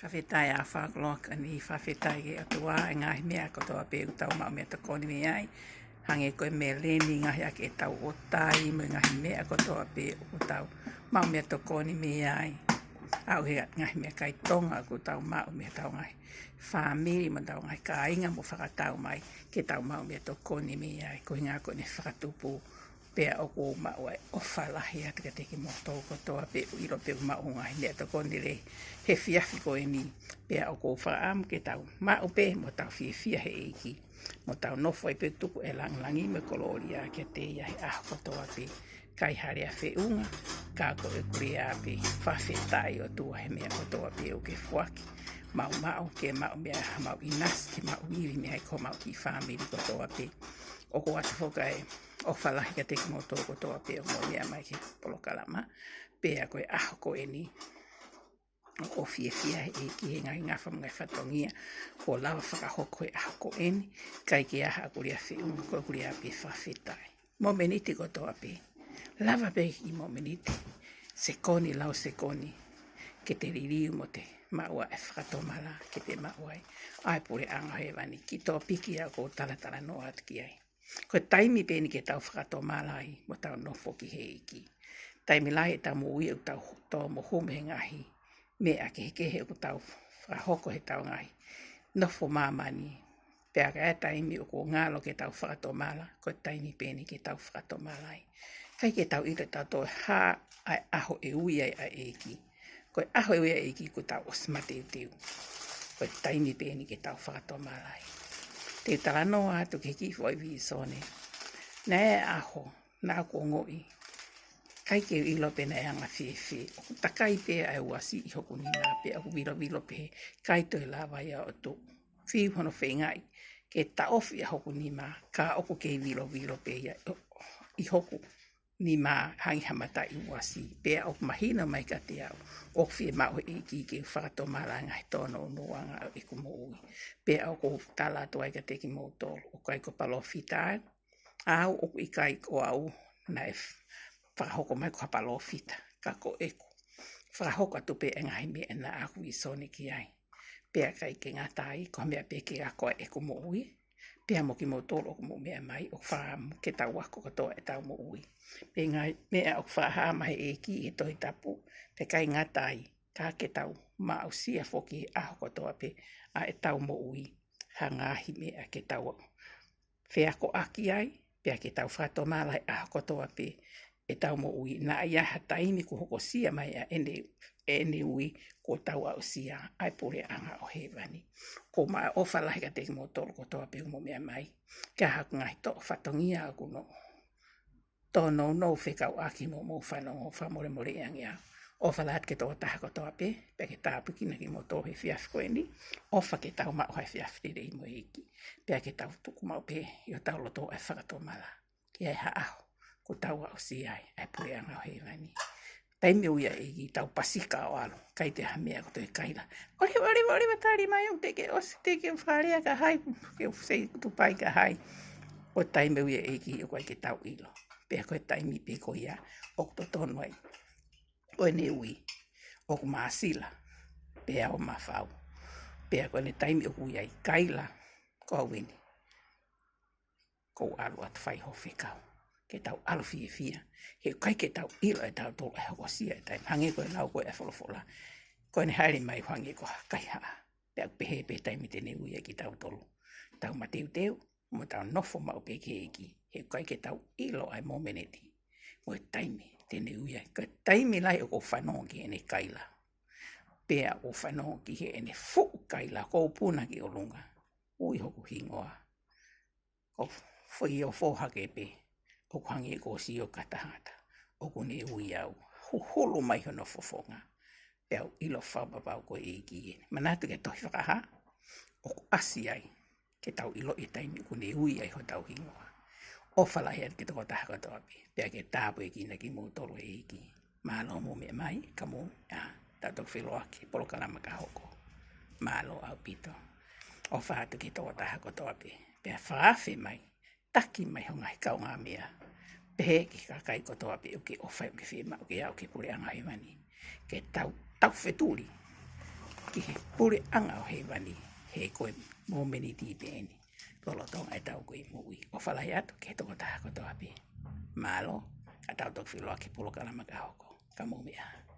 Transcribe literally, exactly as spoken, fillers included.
Fakafetaʻi ʻa fakaloa ka ni fakafetaʻi ki he ʻOtua ʻi he ngaahi meʻa kotoa pē ʻoku tau maʻu meʻatokoni mei ai. Hangē ko e meleni, ngaahi ake ʻetau ʻotai mo e ngaahi meʻa kotoa pē ʻoku tau maʻu meʻatokoni mei ai. ʻAʻu he ngaahi meʻakai Tonga ʻoku tau maʻu mei heʻetau ngaahi fāmili mo ʻetau ngaahi kāinga mo fakatau mai ke tau maʻu meʻatokoni mei ai. Ko e ʻuhinga ko ʻene fakatupu pea ʻoku ou maʻu ai ʻofa lahi atu kiate kimoutolu kotoa pē ʻoku ʻilo pē ʻoku maʻu ngaahi meʻatokoni lelei he efiafi ko eni. Pea ʻoku ou fakaʻamu ke tau maʻu pē mo tau fiefia he ʻEiki mo tau nofo ai pē tuku e langilangi mo e kolōlia kiate ia he ʻaho kotoa pē. Kai ha lea feʻunga, ka ko ʻeku lea pē. Fakafetaʻi ʻOtua he meʻa kotoa pē ʻoku ke foaki maʻamaʻa, ke maʻu meʻa, maʻu ʻinasi, ke maʻu ivi mei ai ko homau kiʻi fāmili kotoa pē. ʻOku ʻoatu foki ʻa e ʻofa lahi kiate kimoutolu kotoa pē ʻoku mou meʻa mai ki he polokalama. Pea ko e ʻaho ko eni ʻoku ou fiefia he ʻEiki he ngaahi ngafa mo e ngaahi fatongia kuo lava fakahoko he ʻaho ko eni. Kai ke ʻi ai haʻaku lea feʻunga, ko ʻeku lea pē fakafetaʻi. Mōmeniti kotoa pē, lava pē kiʻi mōmeniti, sekoni, lau sekoni, ke te liliu mo te maʻu ʻa e fakatomala ke te maʻu ai ʻa e puleʻanga hēvani. Kiʻi tōpiki ia ʻoku ou talatalanoa atu ki ai. Ko e taimi pē eni ke tau fakatomala ai mo tau nofo ki he ʻEiki. Taimi lahi ʻetau moʻui ʻoku tau tō mo hū mei he ngaahi meʻa kehekehe ʻoku tau fakahoko heʻetau ngaahi nofo māmani. Pea ka ʻi ai e taimi ʻoku ngalo ke tau fakatomala, ko e taimi pē eni ke tau fakatomala ai. Kai ke tau ʻilo ʻe tautolu ha ʻa e ʻaho ʻe ui ai ʻa e ʻEiki. Ko e ʻaho ʻe ui ai ʻa e ʻEiki kuo tau ʻosi mateuteu. Ko e taimi pē eni ke tau fakatomala ai. Te u talanoa atu ki he kiʻi foʻi vīsone. Naʻe ʻi ai e ʻaho naʻá ku ongoʻi, kai ke u ʻilo pe naʻe anga fēfē, ʻoku takai pē ʻa e uasi ʻi hoku nima pea ʻoku vilovilo pē, kai toe lava ia ʻo tuʻu. Fiu hono feingaʻi ke taʻofi ʻa hoku nima, ka ʻoku kei vilovilo pē ia ʻo, ʻi hoku nima hangē ha mataʻi uasi. Pea ʻoku mahino mai kiate au ʻoku fiemaʻu ʻe he ʻEiki ke u fakatomala he ngaahi tōnounou ʻa ʻeku moʻui. Pea ʻoku ou tala atu ai kiate kimoutolu, ʻoku ʻikai ko e palōfita au, ʻoku ʻikai ko au naʻe f-, fakahoko mai ko ha palōfita, ka ko ʻeku fakahoko atu pē e ngaahi meʻa naʻá ku vīsone ki ai. Pea ʻikai ke ngata ai, ko e meʻa pē ke ako ai ʻeku moʻui, pea mo kimoutolu ʻoku mou meʻa mai, ʻoku fakaʻamu ke tau ako kotoa ʻetau moʻui. Pea ngaahi meʻa ʻoku fakahā mai ʻe he ʻEiki ʻi he Tohi Tapu, pea ʻikai ngata ai, ka ke tau maʻusia foki he ʻaho kotoa pē ʻa ʻetau moʻui ha ngaahi meʻa ke tau feakoʻaki ai, pea ke tau fakatomala he ʻaho kotoa pē ʻetau moʻui. Naʻa ʻi ai ha taimi kuo hokosia mai ʻa ʻene, ʻene ui kuo tau aʻusia ʻa e puleʻanga ʻo hēvani. ʻOku ou maʻu ʻofa lahi kiate kimoutolu kotoa pē ʻoku mou meʻa mai. Ka ʻi ai haku ngaahi toʻo fatongia ʻoku nau tōnounou fekauʻaki mo hoʻomou fanongo, fakamolemole ange ʻa e ʻofa lahi atu ki he tokotaha kotoa pē, pea ke tāpuekina kimoutolu he efiafi ko eni, ʻofa ke tau maʻu ha efiafi lelei mo e ʻEiki, pea ke tau tuku maʻu pē ʻi hotau loto ʻa e fakatomala. Ke ʻi ai ha ʻaho kuo tau aʻusia ai ʻa e puleʻanga ʻo hēvani. Taimi ʻe ui ai ʻe he ʻEiki tau pasika ʻo ʻalu, ʻikai toe ha meʻa, ʻoku toe kaila. ʻOliva, ʻOliva, ʻOliva, tali mai, ʻoku teʻeki ke ʻosi, teʻeki ke u fakalea ki hai, ke u say goodbye ki hai. Ko e taimi ʻe ui ai ʻe he ʻEiki ʻoku ʻikai ke tau ʻilo. Pea ko e taimi pē ko ia ʻoku totonu ai, ko ʻene ui ʻoku māsila pea ʻoku mafao. Pea ko ʻene taimi ʻoku ui ai, kaila, ko au eni, ʻoku ou ʻalu atu, fai ho fekau. Ke tau ʻalu fiefia. He ʻoku ʻikai ke tau ʻilo ʻe tautolu ʻa e hokosia ʻa e taimi. Hangē ko e lau ko ē ʻa e folofola, ko ʻene hāʻele mai ʻo hangē ko ha kaihaʻa. Pea ʻoku pehē pē taimi te ne ui ai kitautolu, tau mateuteu mo tau nofo maʻu pē ki he ʻEiki. He ʻoku ʻikai ke tau ʻilo ʻa e mōmeniti mo e taimi te ne ui ai. Ka taimi lahi ʻoku ou fanongo ki heʻene kaila, pea ʻoku ou fanongo ki heʻene fuʻu kaila, ʻoku ou puna ki ʻolunga, ui hoku hingoa, ʻoku ou foʻi ofo hake pē, ʻoku hangē kuo u sio ki ha tangata ʻoku ne ui au, huhulu mai hono fofonga, pea u ʻilo fakapapau ko e ʻEiki eni. Manatu ki he tohi Fakahā, ʻoku ʻasi ai ke tau ʻiloʻi e taimi ʻoku ne ui ai hotau hingoa. ʻOfa lahi atu ki he tokotaha kotoa pē, pea ke tāpuekina kimoutolu ʻe he ʻEiki. Mālō hoʻomou meʻa mai, ka mou, ʻa, tau toki feʻiloaki he polokalama ka hoko. Mālō ʻaupito. ʻOfa atu ki he tokotaha kotoa pē, pea fakaafe mai, taki mai ho ngaahi kaungāmeʻa, pehē ki he kakai kotoa pē ʻoku ke ʻofa ai, ʻoku ke fiemaʻu ke aʻu ki he puleʻanga hēvani, ke tau, tau fetuli ki he puleʻanga ʻo hēvani, he ko e mōmeniti pē eni lolotonga ʻetau ko e moʻui. ʻOfa lahi atu ki he tokotaha kotoa pē. Mālō, ka tau toki feʻiloaki he polokalama ka hoko. Ka mou meʻa ā.